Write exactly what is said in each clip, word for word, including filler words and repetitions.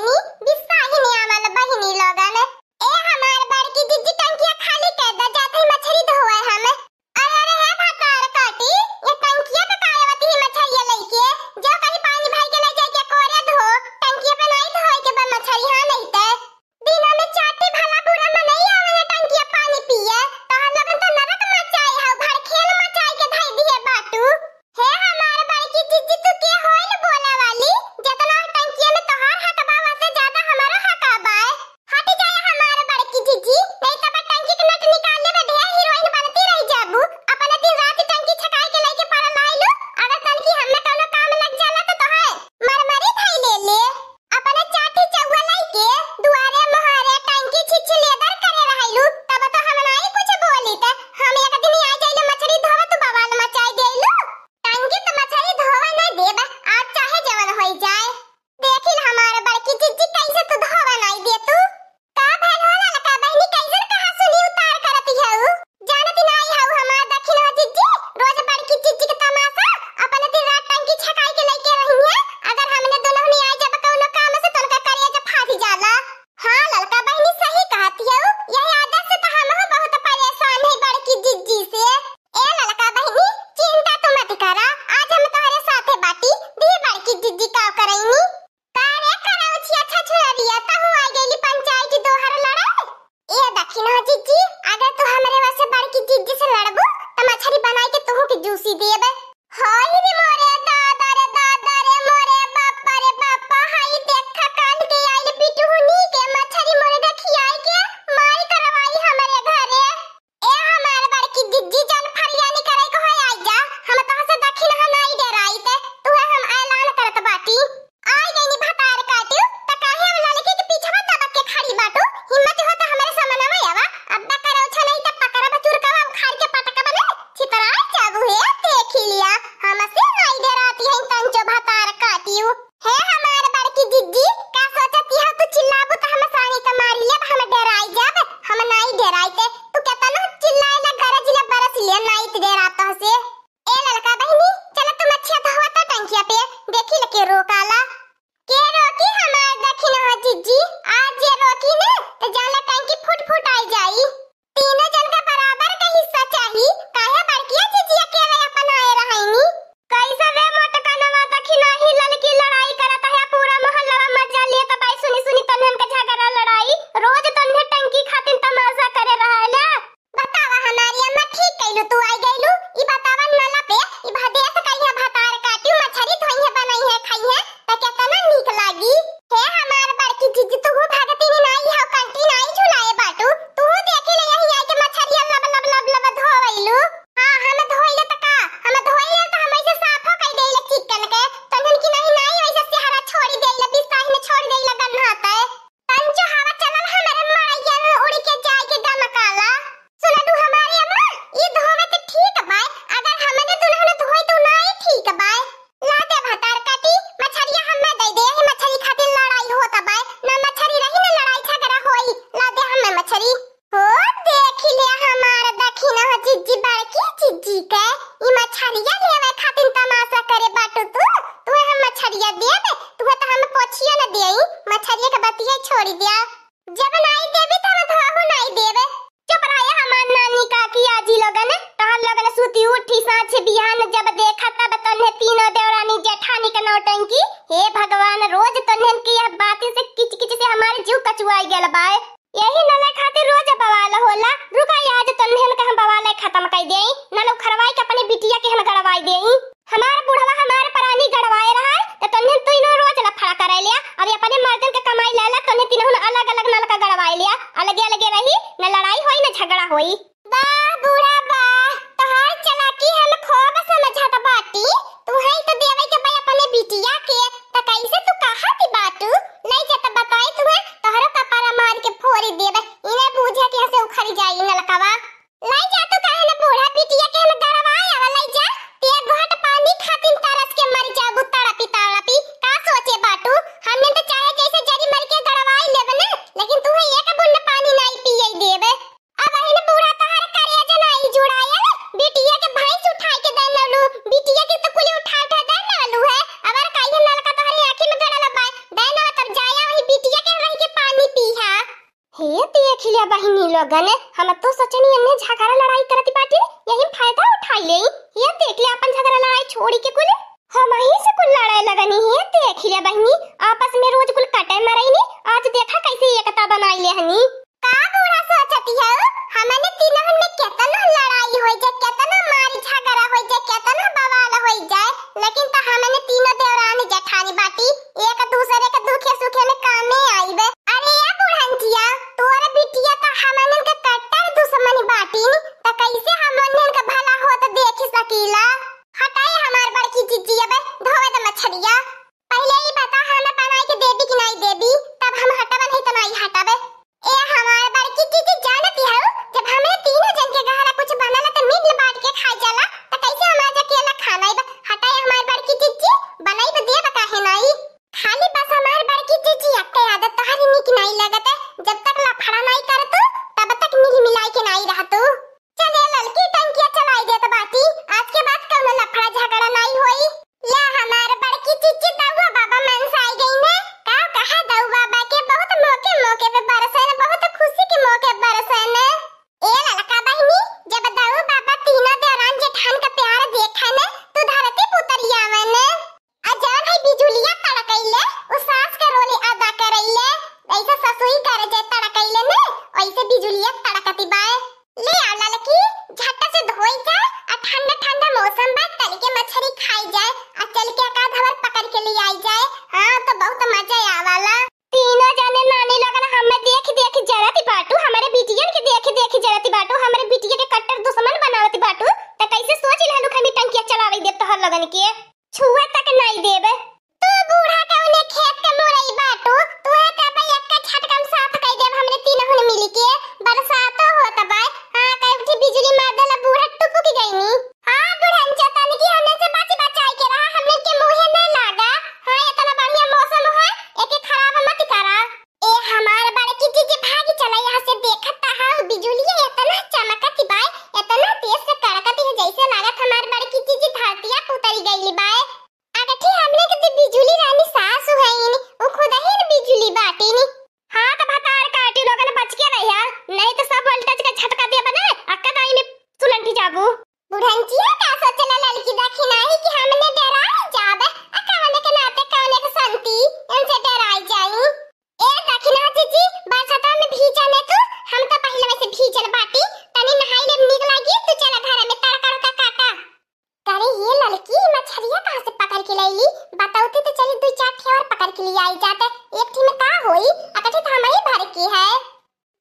ही बिस्साही नहीं आवल बहिनी लोगन। ए हमार बड़की जिज्जी, टंकिया खाली कर दा, जात ही मछरी धोवे हम। अरे, अरे, हे भतार काटी, ये टंकिया पे काहे आवत ही मछरिया लइके? जाओ कहीं पानी भर के ले जाके कोरे धो, टंकिया पे नाई धोए के बा मछरी, हाँ नहीं ते। दिना में चार ठी भला बुरा मनई आवे ना टंकिया पानी पिए, तोहर लोगन तो नरक मचाई हौ, भड़खेल मचाई के धई दिहे बाटू। हे हमार बड़की जिज्जी, तू के होइल बोले वाली? जेतना टंकिया में तोहार हक बा, ओसे ज्यादा हमारो हक बा। हट जाए हमार बड़की जिज्जी, नहीं तो बा टंकी के नट निकाल लेबे, ढेर हीरोइन बनती रह जाबू। अपने दिन रात टंकी छकाई के लइके पड़ल आइलू, अगर तनकी हमें कौनो काम लग जाला तो तोहे मरमरी धई ले ले। अपने चार ठी चौवा लइके दुआरे मोहारे टंकी छिछ लेदर करे रहलू, तब तो हम नाई कुछ बोली, त हम एक दिन आ जाइले मछरी धोवे, तू बवाल मचाई देलू। टंकी तो मछरी धोवे ना देब, आज चाहे जवन होई जाए। देखिल हमार बड़की जिज्जी, कैसे तू धोवे नाई दे तू। का भइल हो ललका बहिनी, कैसन कहा सुनी उतार करत हऊ? जानत नाई हऊ हमार दखिन हो जिज्जी, रोज बड़की जिज्जी के तमाशा, अपने दिन रात टंकी छकाई के लइके रही है। अगर हमने दुनहनी आ जब कौनो काम से तो उनका करेजा फाट जाला। हाँ ललका बहिनी सही कहत हऊ, यही आदत से तो हमहू बहुत परेशान है बड़की जिज्जी से। ए ललका बहिनी, चिंता तू मत करा, आज हम तोहरे साथे बाटी, दी बड़की जिज्जी का करैनी। का रे करौछिया छछुररिया, तहू आ गइली पंचायत दोहर लड़े? ए दखिन हो जिज्जी, अगर तू हमरे वसे बड़की जिज्जी से लड़बू, त मछरी बनाई के तुहू के जूसी देबे। हाय रे मोरे दादा रे दादा रे मोरे बापा रे बापा, हाय देखा काल के आइल पिटुहनी के मछरी मोरे खियाई के माई करवाई हमरे घरे। ए हमार बड़की जिज्जी, जन फरियानी करे के होय आई जा, हम तोहसे दखिन ह नाई डेराइत, तुहे हम ऐलान करत बाटी। आई गइनी भतार काटियो, त काहे हम ललके के पीछवा दबक के खड़ी बाटू? हिम्मत हो त हमरे समनवा आवा, अब्बा करौछा नहीं त पकड़ब चुरकवा उखाड़ के पटकब ने, छितराई जाबू हे, देखी लिया, हमसे नाई डेराती है तंचो भतार काटियो। हे हमार बड़की जिज्जी, का सोचत हऊ तू? चिल्लाबू त हम सानी त मारी लेब, हम डेराई जाब, हम नाई डेराइत। तू केतना चिल्लाइला, गरजिला, बरसिले, नाई त डेरात तोहसे। ए ललका बहिनी, चल तू मछिया धोवा त टंकिया पे, देखी ले के रोकाला। के रोकी हमार दखिन हो जिज्जी, आज जे रोकी न त जान ले टंकी फूट फूट आई जाई। तीनों जन का बराबर का हिस्सा चाही, काहे बड़किया जिज्जी अकेले अपन आए रहैनी? कैसे रे मोटकनवा दखिनही ललकी लड़ाई करत है, पूरा मोहल्ला मजा लेत बाई सुनी सुनी तन्हन के झगड़ा लड़ाई, रोज तन्हे टंकी खातिन तमाशा करे रहेला। बतावा हमारी अम्मा, ठीक कैलू तू आई गइलू, ई बतावा नला पे ई भदेस कहिया भतार काटियो, मछरी धोइहे, बनइहे, खइहे, त केतना नीक लागी। हे हमार बड़की जिज्जी, तुहू भगतिन नाई हऊ, कंटी नाई झुलाए बाटू, तुहू देखी ले यही आई के मछरिया लब लब लब लब धोवैलू। हाँ, हम धोइले त का, हम धोइले त हम ऐसे साफो कई देइले चिकन के, तन्हन की नहीं नाई ऐसे सेहरा छोड़ी देइले, बिस्ताही में छोड़ी देइले गन्हाते। तंचो हवा चलल हमरे मड़ैया में उड़ी के जाई के डमकाला। सुनलू हमारी अम्मा, ई धोवे त ठीक बाय, अगर हमने दुनहन धोई त नाई ठीक बाय। ला दे भतार काटी, मछरिया हमें दे दे, यही मछरी खातिर लड़ाई होत बाय, ना मछरी रही ना लड़ाई झगड़ा होई, ला दे हमें मछरी। हो देखी ले हमार दखिन हो जिज्जी, बड़की जिज्जी के, ई मछरिया लेवे खातिर तमाशा करे बाटू तू, तुहे हम मछरिया देबे, तुहे त हम पोछियो न देई, मछरिया के बतिया छोड़ी दिया। जब नाई देबे त हम धोहू नाई देबे। चुप रहे हमार नानी काकी आजी लोगन, तोहर लोगन सूती उठी साँझ बिहान जब देखा तब तन्हे तीनों देवरानी जेठानी के नौटंकी। हे भगवान, रोज तन्हन की यह बातिन से किच किच से हमारे जीव कचुआई गल बाय। यही नले खातिर रोज बवाल होला। रुका, आज तन्हन के हम बवाल खत्म कर देई, नल उखरवाई के अपने बिटिया के हम गड़वाई देई। हमार बुढ़वा हमार परानी गड़वाए रहा है, त तन्हन तीनों रोज लफड़ा करे लिया। अब अपने मर्दन के कमाई ले ला, तन्हे तीनों अलग अलग नलका गड़वाए लिया, अलगे अलगे रही, न लड़ाई होई न झगड़ा होई। वाह बूढ़ा वाह, तोहार चालाकी हम खूब समझत बाटी। तुहई त देवे के बा अपने बिटिया के, त कैसे तू कहत बाटू? लई जा त बताई तुहे, तोहरो कपारा मार के फोड़ी देबे। इने बूझे के हसे उखड़ जाई नलकवा। लई जा तू काहे न बूढ़ा बिटिया के हम गड़वाए आवा, लई जा। ते घोट पानी खातिन तरस के मर जाबू तड़पी तड़पी। का सोचे बाटू? हमने त चाहे जैसे जरी मर के गड़वाई लेबे न, लेकिन तुहे एक बूंद पानी नाई पिए देबे। अब अहिन बूढ़ा त ये देख लिया बहिनी लोगन, हम तो सोचनी एन्ने झगड़ा लड़ाई करत बाटी, यही फायदा उठाई लेई। ये देख लिया अपन झगड़ा लड़ाई छोड़ी के कुल हमही से कुल लड़ाई लगनी। ये देख लिया बहिनी, आपस में रोज कुल कटे मरईनी, आज देखा कैसे एकता बनाई ले हनी। का बूढ़ा सोचती है, हमने तीनों में केतना लड़ाई होई जाए, केतना मारी झगड़ा होई जाए, केतना बवाल होई जाए, लेकिन त हमने तीनों देवरानी जेठानी बाटी, एक दूसरे के दुखे सुखे में कामे आईबे। अरे ए बुढ़ंचिया, तोर बिटिया त हमनन के कट्टर दुश्मन बाटिन, त कैसे हमनन के भला होत देख सकीला? हटाए हमार बड़की जिज्जी, अबे धोवे द मछरिया। पहिले ई बता, हम बनाई के देबी कि नाई देबी, तब हम हटबे नहीं त नाई हटबे। ए हमार बड़की जिज्जी, जानती हऊ, जब हमरे तीनों जन के घरा कुछ बनल त मिल बांट के खाई जाला, त कैसे हम आज अकेला खाना आइब? हटाए हमार बड़की जिज्जी, बनाई तो देब काहे नाई? खाली बस हमार बड़की जिज्जी अक्के आदत तोहरी नीक नाई लगत है, जब तक लफड़ा नाई करतू, तब तक मिल मिलाई के नाई रहतू। चले ललकी टंकिया चलाई देत बाटी, आज के बाद कौनो लफड़ा झगड़ा नाई होई। या हमार बड़की जिज्जी दउआ बाबा मनसाई गई ने, का कहा दउआ बाबा के बहुत मौके मौके पे बरसन, बहुत खुशी के मौके बरसन। ए ललका बहिनी, जब दउआ बाबा तीनों देवरान जेठान का प्यार देखन, तू धरती पुतरियावन। आ जौन है बिजुलिया तड़कैले, उ सास के रोल अदा करैले। ऐसे ससुई गरजे तड़कैले ने, वैसे बिजुलिया तड़कती बाय। ले आ ललकी, झट से धोई जा, आ ठंडा ठंडा मौसम बा, तल के मछरी खाई जाए, आ चल के एकाध हवर पकड़ के ले आई जाए। हाँ, तो बहुत मजा आवाला। तीनों जने नानी लोगन हमें देख देख जरत बाटू, हमरे बिटियन के देख देख जरत बाटू, हमरे बिटिया के कट्टर दुश्मन बनावत बाटू, त कैसे सोच लेहलू कि हम ई टंकिया चलावे देब तोहर लोगन के? छुआ तक नाई देब। तू बूढ़ा कौने खेत के मुरई बाटू, तुहे त अब एक झटका में साफ कई देब हमरे तीनहुन मिली के। बरसातो होत बाय, हाँ, कई उठी बिजुली मार देला, बूढ़ा टुपुक गईनी। हाँ, बुढ़न चतन की हमने से बच बचाई के रहा, हमने के मुँहे न लागा। हाँ, इतना बढ़िया मौसम है, एके खराब मत करा। ए हमार बड़की जिज्जी, भागी चला यहाँ से, देखत त हऊ बिजुलिया इतना चमकत बाय, इतना तेज से कड़कत है, जैसे लागत हमार बड़की जिज्जी धरतिया पे उतरी गईली बाय। अगठी हमने के तो बिजुली रानी सासु हईन, उ खुदही न बिजुली बाटिन। हाँ, त भतार काटी लोगन बच के रहिया, नहीं त सब voltage का झटका देब ने, अक्का दाई में सुलंटी जाबू। बुढ़ंचिया का सोचला ललकी दखिनाही कि हमने डराई जाब, आ कवने के नाते कवने के संती, इनसे डराई जाई। ए दखिना जिज्जी, बरसाता में भीजा ने तू, हम त पहिले वैसे भीजल बाटी, तनी नहाई लेब नीक लागी, तू चला घर में तड़का उड़का काटा। करे ये ललकी, मछरिया कहाँ से पकड़ के लैली? बतौती तो चली, दुई चार ठे और पकड़ के ले आई जाते। एक ठे में का होई, अकठे तो हमरे भर के है।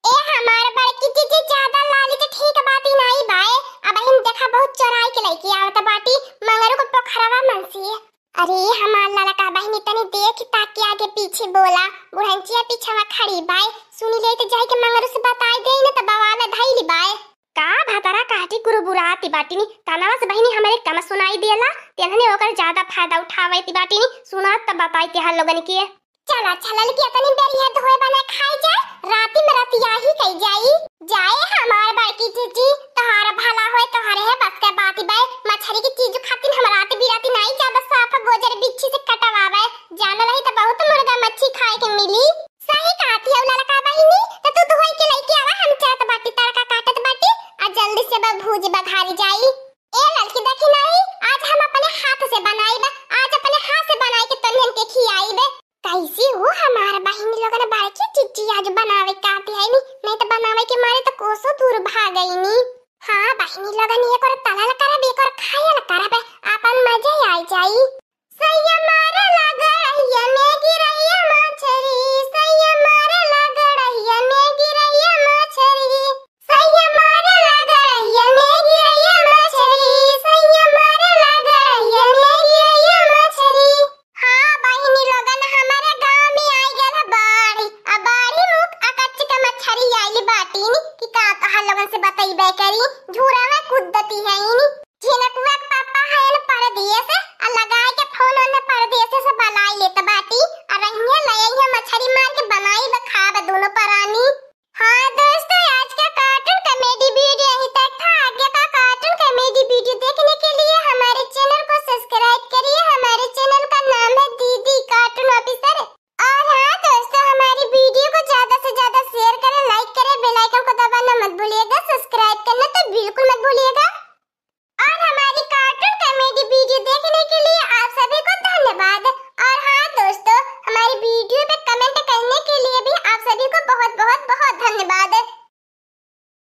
ए हमार बड़की जिज्जी, ज्यादा लालच ठीक बात ही नाई बाय। अबहिन देखा बहुत चोराई के लैके आवत बाटी मंगरू को पोखरवा मन से। अरे हमार ललका बहिनी, तनी देख ताक के आगे पीछे बोला, बुढ़ंचिया पीछवा खड़ी बाय, सुनी ले तो जाई के मंगरू से बताई दे न त बवाल धैली बाय। का भतरा काटी कुरुबुराती बाटिनी, कानवा से बहिनी हमरे कम सुनाई देला, तेनहने ओकर ज्यादा फायदा उठावती बाटिनी, सुना त बताई तेहर लोगन के। चला, चलल के तनी बेरिया धोए बना खाई जाए, राती में रतिया ही कई जाई। जाए हमार बड़की जिज्जी, तोहार भला होए, तोहरे है बस के बात बाय, मछरी की चीज खातिर हम रात बिराती नाई जाब, साफ गोजर बिच्छी से कटवावे, जान रही त बहुत मुर्गा मच्छी खाए के मिली। सही कहती हऊ ललका बहिनी, त तू धोई के लइके आवा, हम चलत बाटी, तड़का काटत बाटी, आ जल्दी से बा भूज बघारी जाई। ए ललकी देखी नाई, आज हम अपने हाथ से बनाइब, आज अपने हाथ से बनाई के तोहन के खियाइब। कैसी हो हमार बहिनी लोगन, बड़की जिज्जी आज बनावे कहती है नी, नहीं त बनावे के मारे त कोसो दूर भागईनी। हाँ बहिनी लोगन, एक और तलल करब, एक और खायल करब, आपन मजे आई जाई। सैया मारे लागड़ैया में गिरैया मछरी, सैया मारे लागड़ैया में गिरैया मछरी, सैया मारे लागड़ैया में गिरैया मछरी, सैया मारे लागड़ैया में गिरैया मछरी। हाँ बहिनी लोगन, हमारे गाँव में आई गल है बाढ़, आ बाढ़ी मुख अकच्छ के मछरी आइली बाटिन कि का तोहार लोगन से बतइबे करी, झूरा में कूदती है इन। झिनकुआ के पापा हयन परदेस, आ लगाए के फोन ओने परदेस से बलाई लेत बाटी, आ रहिए ले अइहे मछरी मार के बनाइब खाब दुनो परानी।